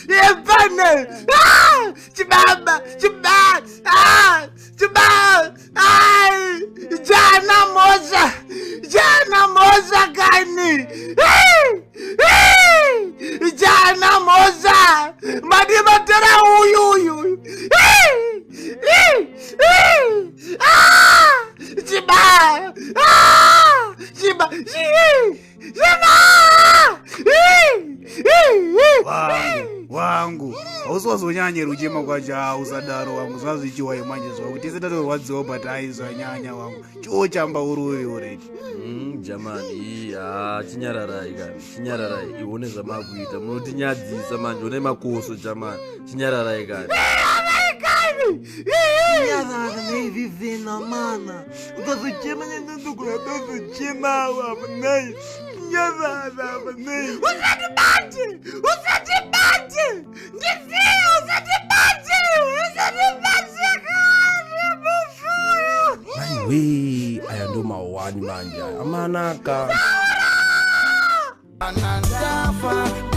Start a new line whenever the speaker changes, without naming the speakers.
Yepane! Ah! Chibaba! Chiba! Ah! Chiba! Ai! Jana mhosva! Jana mhosva kani! Jana mhosva! Madi matora uyu uyu! Ah! Chiba! Ah! Chiba!
Wangu, wangu hausi wazonyanya ruchema kwacho. Ha, usadaro wangu, zvazvichiwai manje zvaku tese tatorwadziwa, but ai, zvanyanya wangu, chiwo chamba uruve already.
Jamani, ha, chinyararai kani, chinyararai. Ione zvamakuita, munotinyadzisa manje. One makoso, jamani, chinyararai kani.
Nyarara neivivhina mana, ukazochema nendokuatozochemawo apa nei. Nyarara apa nei.
Usatibate! Usatibate! Ndisiye! Usatibate! Usatibate kani mufuyo!
Maiwe, aya ndo mawani manje aya, amanaka.
Ndafa.